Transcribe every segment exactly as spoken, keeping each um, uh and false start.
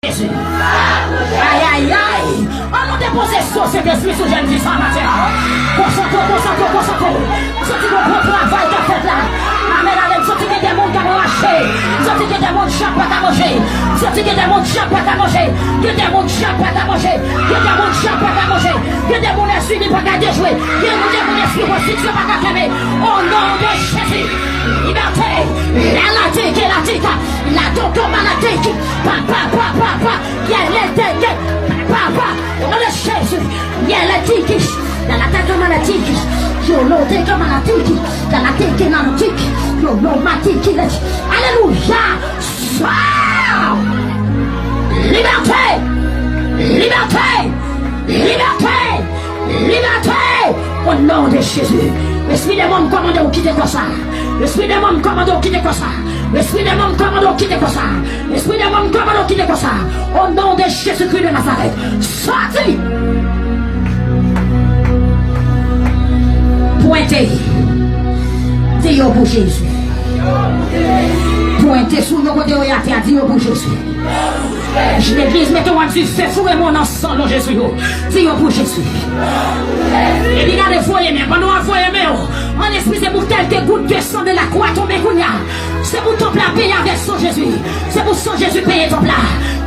Jezi. Ayayay. An nou depoze so Sentespri sou jèn fi sa maten an. Konsantre w, konsantre w, konsantre w. M santi gon gwo travay k ap fèt la. Amèn, amèn. M santi gen de moun k ap rache. M santi gen de moun chan pa ka manje. M santi gen de moun chan pa ka manje. Gen de moun chan pa ka manje. Gen de moun chan pa ka manje. Gen de moun lèzini pa ka dejwe. Gen de moun lespri pwostitye pa ka kenbe. O non de Jezi. Libète. La la teke la tika. La toko malatiki. Pa pa pa pa pa. Yele teke. Pa pa. O non de Jezi. Yele tiki. La la teke malatiki. Yo lo teke malatiki. La la teke malatiki. Yo lo matiki. Alelouya. Libète! Libète! Libète! Libète! O non de Jezi. Lespri demon, m kòmande w kite kò sa. Lespri demon, m kòmande w kite kò sa. Lespri demon, m kòmande w kite kò sa. Lespri demon, m kòmande w kite kò sa. O non de Jezikri de Nazarèt. Sòti! Pwente. Di yo pou Jezi. Pwente sou yo kote yo ye atè a, di yo pou Jezi. Legliz, mete w an dife, foure men w nan san non Jezi yo. Di yo pou Jezi. Epi gade, voye men, pandan w ap voye men w, an espri se pou kèlke gout de san de la kwa tonbe kounye a. Se pou tanp la peye avèk san Jezi. Se pou san Jezi peye tanp la.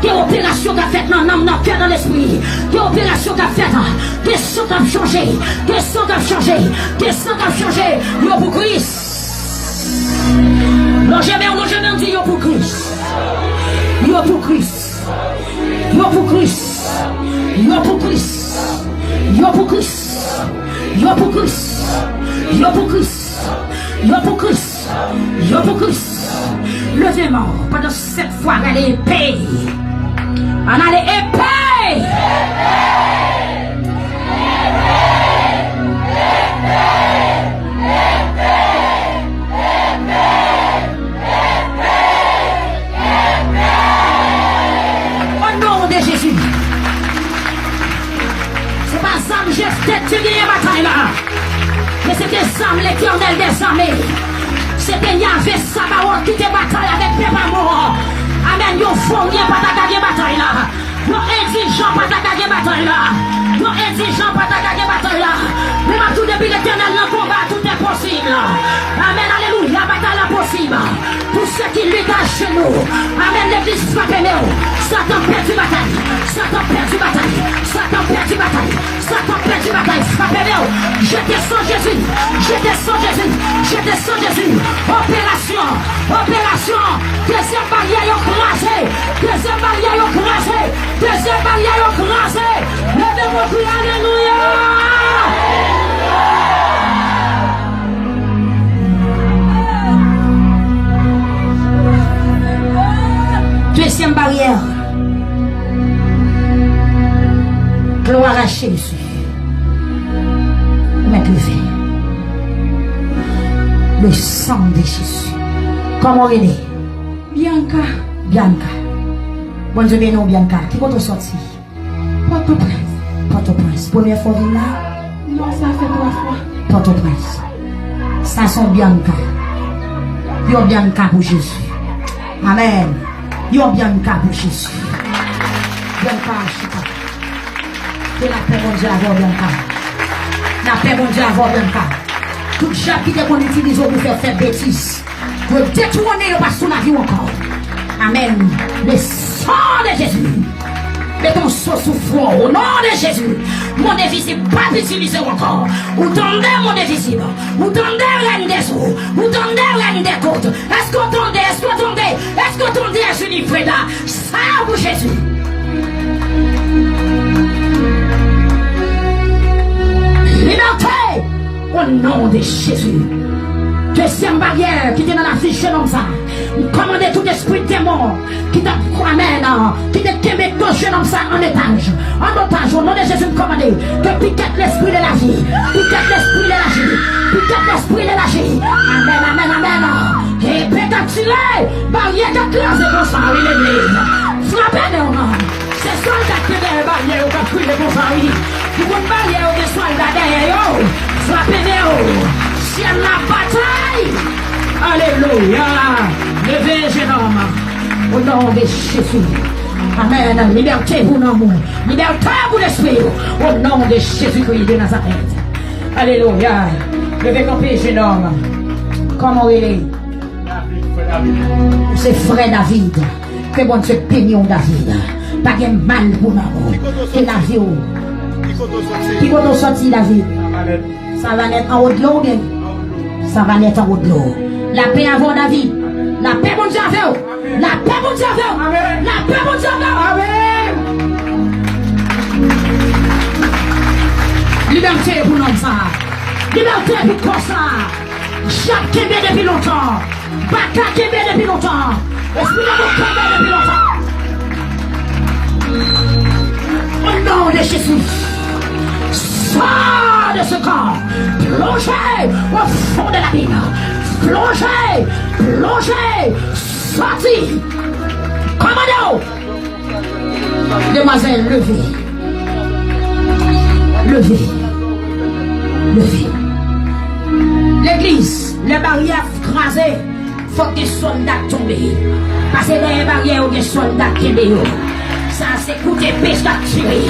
Gen operasyon k ap fèt nan nanm, nan kè, nan lespri. Gen operasyon k ap fèt. Gen san k ap chanje. Gen san k ap chanje. Gen san k ap chanje. Yo pou Kris. Lonje men w, lonje men w, di yo pou Kris. Yo pou Kris. Yo pou Kris. Yo pou Kris. Yo pou Kris. Yo pou Kris. Yo pou Kris. Yo pou Kris. Yo pou Kris. Leve men w pandan sèt fwa, rele epe. Ann ale epe. O non de Jezi. Se pa zam Jefte ki te genyen batay la, men se te zam Letènèl dèzame. Se te Yahvé Sabaot ki te batay avèk pèp Amon an. Amèn. Yon voryen pa ta ka gen batay la. Yon endijan pa ta ka gen batay la. Yon endijan pa ta ka gen batay la. Men m ap di w, depi Letènèl nan konba, tout est possible. Amèn, alelouya, batay la posib. Pou sè ki lit ajenou. Amèn, legliz, frape men w. Satan pèdi batay. Satan pèdi batay. Satan pèdi batay. Satan pèdi batay. Frape men w. Jete san Jezi. Jete san Jezi. Jete san Jezi. Operasyon. Operasyon. Dezyèm baryè yo kraze. Dezyèm baryè yo kraze. Dezyèm baryè yo kraze. Leve men w, kriye alelouya. Dezyèm baryè. Glwa a Jezi. Ou mèt leve. Le sang de Jésus. Kòman w rele? Bianca. Bianca. Bondye beni w, Bianca. Ki kote w sòti? Pòtoprens. Pòtoprens. Premyè fwa w vin la? Non, sa fè twa fwa. Pòtoprens. Sa se yon Bianca. Yon Bianca pou Jezi. Amèn. Yon Bianca pou Jezi. Bianca, chita. Ke lapè Bondye avè w, Bianca. Lapè Bondye avè w, Bianca. Tout dyab ki te konn itilize w pou fè, fè betiz, yo detounen yo pa sou lavi w ankò. Amèn. Le sang de Jésus. Mete yon so sou fwon w, o non de Jezi. Mond envizib p ap itilize w ankò. Ou tande, mond envizib? Ou tande, rèn dè zo? Ou tande, rèn dè kot? Èske w tande? Èske w tande? Èske w tande, Julie Freda? Sa pou Jezi. Libète! O non de Jezi. Dezyèm baryè ki te nan lavi jenòm sa. M kòmande tout espri demon ki t ap, amèn, ki te kenbe do jenòm sa an otaj. An otaj, o non de Jezi, m kòmande ke piket l'esprit de la vie. Piket l'esprit de la vie. Piket l'esprit de la vie. Amèn, amèn, amèn. Epe k ap tire, baryè k ap kraze konsa, wi, legliz. Frape men w. Se sòlda k te dèyè baryè yo k ap kriye konsa, wi. Ou konn baryè yo gen sòlda dèyè yo. Frape men w. Syèl la batay. Alelouya. Leve, jenòm. O non de Jezi. Amèn. Libète pou nanm ou. Libète pou lespri ou. O non de Jezikri de Nazarèt. Alelouya. Leve kanpe, jenòm. Kòman w rele? David, frè David. Ou se frè David. Ke Bondye beni w, David. Pa gen mal pou nanm ou. Ke lavi w. Ki kote w sòti, David? Savanèt anwo dlo oubyen? Savanèt anwo dlo. Lapè avè w, David. Lapè Bondye avè w. Lapè Bondye avè w. Lapè Bondye avè w. Libète pou nanm sa. Libète pou kò sa. Dyab kenbe depi lontan. Baka kenbe depi lontan. Espri lanmò kenbe depi lontan. Au nom de Jésus, sors de ce corps. Plongez au fond de l'abîme. Plongez, plongez, sorti. Kòmande w. Demwazèl, leve. Leve. Leve. Legliz, lè baryè kraze, fòk gen sòlda k tonbe. Pase dèyè baryè yo, gen sòlda k kenbe yo. Sa se kout epe k ap tire.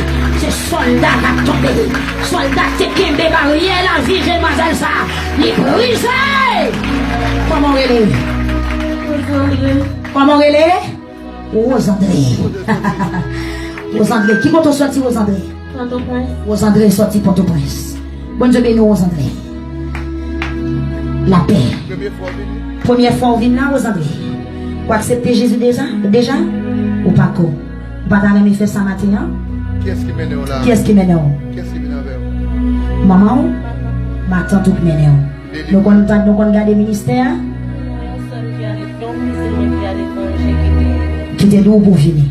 Se sòlda k ap tonbe. Sòlda k te kenbe baryè lavi demwazèl sa. Li brize! Kòman w rele? Kòman w rele? Rosandre. Rosandre. Ki kote w sòti, Rosandre? Pòtoprens. Rosandre sòti Pòtoprens. Bondye beni w, Rosandre. Lapè. Premye fwa w vin la, Rosandre? Ou aksepte Jezi deja? Deja? Ou pako? Ou pa ta renmen fè sa maten an? Kiyès ki mennen w la? Kiyès ki mennen w? Kiyès ki vin avè w? Manman w? Matant ou ki mennen w? Nou konn tann, nou konn gade ministè a? Ki te di w pou vini.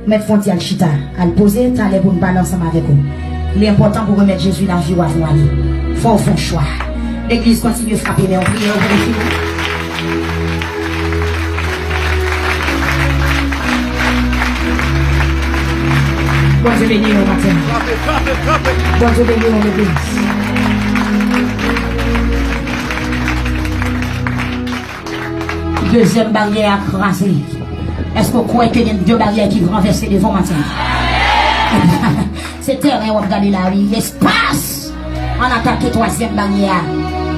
Mèt fwontyè al chita, al poze, talè pou n pale ansanm avèk ou. Li enpòtan pou remèt Jezi lavi w avan w ale. Fò w fè yon chwa. Legliz, kontinye frape men w, priye w pou fini. Bondye beni w maten. Bondye beni w, legliz. Dezyèm baryè a kraze. Èske w kwè ke gen de baryè ki ranvèse devan w maten? Se tèren w ap gade la, wi. Espas! Ann atake twazyèm baryè a.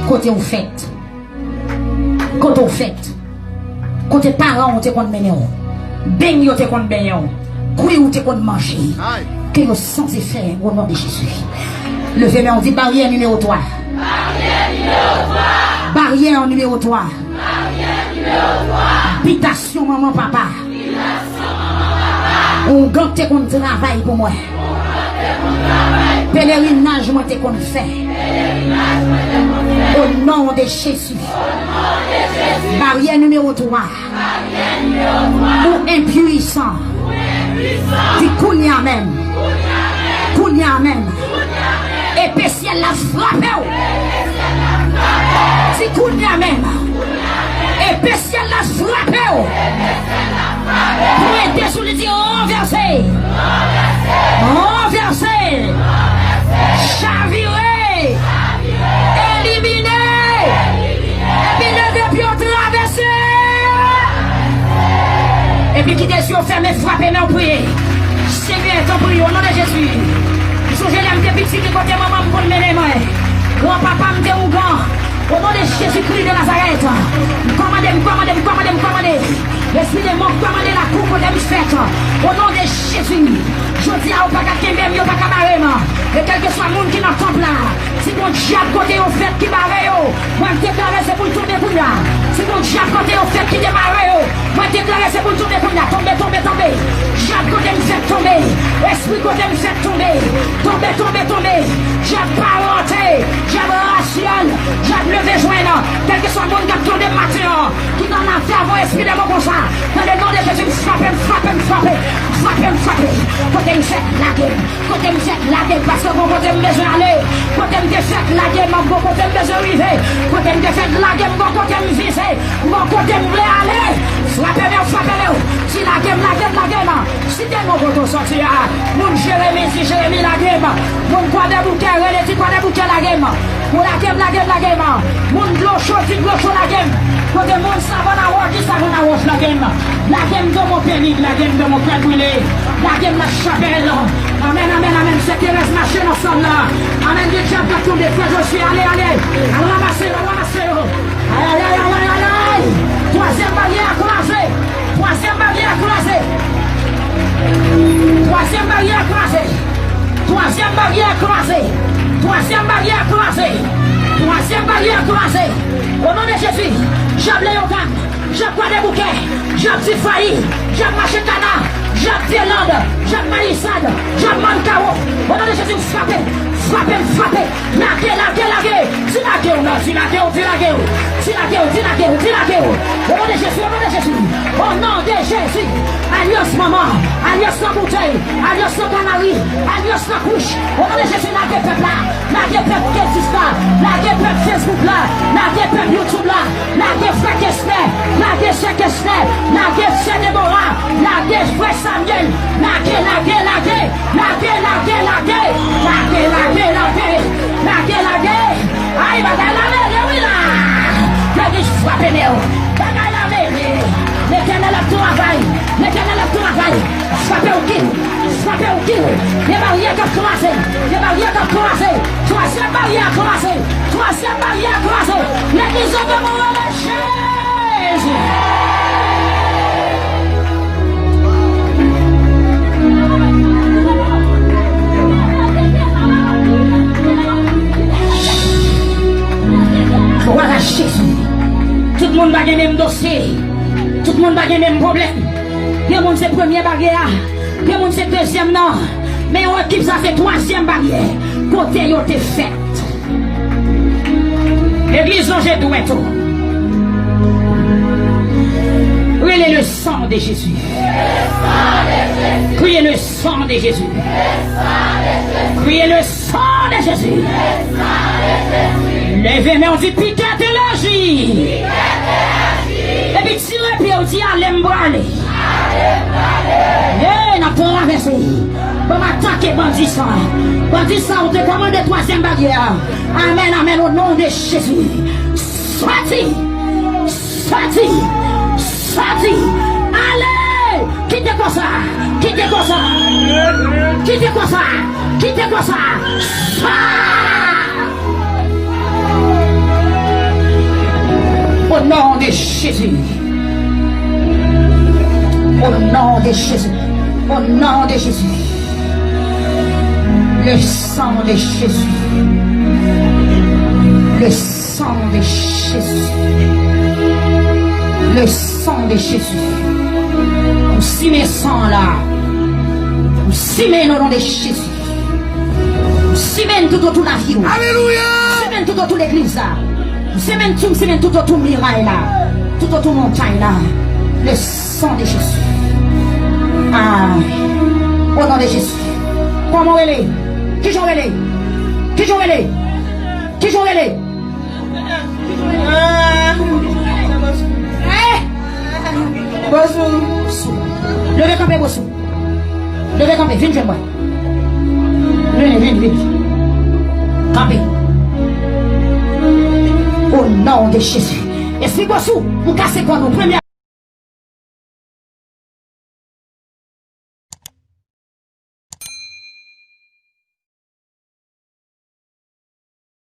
Kote w fèt? Kote w fèt? Kote paran w te konn mennen w? Beny yo te konn benyen w? Kwi w te konn manje? Ke yo sanze fè, o non de Jezi. Leve men w, di: baryè nimewo twa. Baryè nimewo twa. Bitasyon manman papa. Ongan te konn travay pou mwen. Pelerinaj mwen te konn fè. O non de Jezi. Baryè nimewo twa. Ou enpuisan. Di: kounye a menm. Kounye a menm. Epe syèl la frape w. Di: kounye a menm. Epe syèl la frape w. Pwente sou li, di: ranvèse. Ranvèse. Chavire. Elimine. Epi leve pye w, travèse. Epi kite zye w fèmen, frape men w, priye. Senyè, tanpri, o non de Jezi. M sonje lè m te piti, ki kote manman m konn mennen mwen. Granpapa m te ougan. O non de Jezikri de Nazarèt. M kòmande, m kòmande, m kòmande, m kòmande. Lespri demon, kòmande lakou kote m fèt. O non de Jezi. Jodi a, yo pa ka kenbe m, yo pa ka bare m. E kèlkeswa moun ki nan tanp la, si gon dyab kote yo fèt ki bare yo, mwen deklare se pou l tonbe kounye a. Si gon dyab kote yo fèt ki te bare yo, mwen deklare se pou l tonbe kounye a. Tonbe, tonbe, tonbe. Dyab kote m fèt tonbe. Espri kote m fèt tonbe. Tonbe, tonbe, tonbe. Dyab parante. Dyab rasyèl. Dyab leve jwenn. Kèlkeswa moun k ap tande maten an, ki nan lafè avè yon espri demon konsa, nan le non de Jezi, m frape, m frape, m frape. M frape, m frape. Kote m fèt, lage m. Kote m fèt, lage m, paske gon kote m bezwen ale. Kote m te fèt, lage m, gon kote m bezwen rive. Kote m te fèt, lage m, gon kote m vize. Gon kote m vle ale. Frape men w, frape men w. Di lage m, lage m, lage m. Site non kote w sòti a. Moun Jeremi, di Jeremi lage m. Moun Kwadèboukè, rele, di Kwadèboukè lage m. Ou lage m, lage m, lage m. Moun Dlocho, di Dlocho lage m. Kote moun Savannah Road, di Savannah Road, lage m. Lage m nan men penig, lage m nan men kè brile. Lage m nan chapèl. Amèn, amèn, amèn. Sè Terèz mache nan sòl la. Amèn. Gen djab k ap tonbe, frè Jozye, ale, ale. Al ranmase yo, al ranmase yo. Ay, ay, ay, ay, ay, ay, ay. Twazyèm baryè a kraze. Twazyèm baryè a kraze. Twazyèm baryè a kraze. Twazyèm baryè a kraze. Twazyèm baryè a kraze. Twazyèm baryè a kraze. O non de Jezi, djab Leyogàn, djab Kwadèboukè, djab Difayi, djab Mache Kana, djab Dyeland, djab Mayisad, djab Mannkawo. O non de Jezi, m frape, frape, m frape. Lage, lage, lage. Di lage w non, di lage w, di lage w. Di lage w, di lage w, di lage w. O non de Jezi, o non de Jezi. O non de Jezi. Alyans manman, alyans nan boutèy, alyans nan kanari, alyans nan kouch. O non de Jezi, lage pèp la. Lage pèp K six la. Lage pèp Facebook la. Lage pèp YouTube la. Lage frè Kesnè. Lage sè Kesnè. Lage sè Debora. Lage frè Samyèl. Lage, lage, lage. Lage, lage, lage. Lage, lage, lage. Lage, lage. Ay, bagay la mele, wi la. Legliz frape men w. Bagay la mele. Letènèl ap travay. Letènèl ap travay. Frape w ki. Frape w ki. Gen baryè k ap kraze. Gen baryè k ap kraze. Twazyèm baryè a kraze. Twazyèm baryè a kraze. Legliz leve men w rele Jezi. Glwa a Jezi. Tout moun pa gen menm dosye. Tout moun pa gen menm pwoblèm. Gen moun se premye baryè a. Gen moun se dezyèm nan. Men yon ekip sa se twazyèm baryè. Kote yo te fèt. Legliz lonje dwèt ou. Rele le sang de Jésus. Kriye le sang de Jésus. Kriye le sang de Jésus. Leve men w, di pike te laji. Epi tire pye w, di ale m prale. Hey, n ap travèse. Bon, m atake bandi sa. Bandi sa, ou te kòmande twazyèm baryè a. Amèn, amèn, o non de Jezi. Sòti! Sòti! Sòti! Ale! Kite kò sa! Kite kò sa! Kite kò sa! Kite kò sa! Sa! O non de Jezi! O non de Jezi! O non de Jezi! Le sang de Jésus! Le sang de Jésus. Le sang de Jésus. M simen san la. M simen o non de Jezi. M simen tout otou lavi w. Alelouya! M simen tout otou legliz la. M simen tou, m simen tout otou miray la. Tout otou montay la. Le sang de Jésus. Ah. O non de Jezi. Kòman w rele? Kijan w rele? Kijan w rele? Kijan w rele? Eh! Bosou. Leve kanpe, Bosou. Leve kanpe, vin jwenn mwen. Vin, vin, vin. Kanpe. O non de Jezi. Espri Bosou, m kase kòn ou. Premye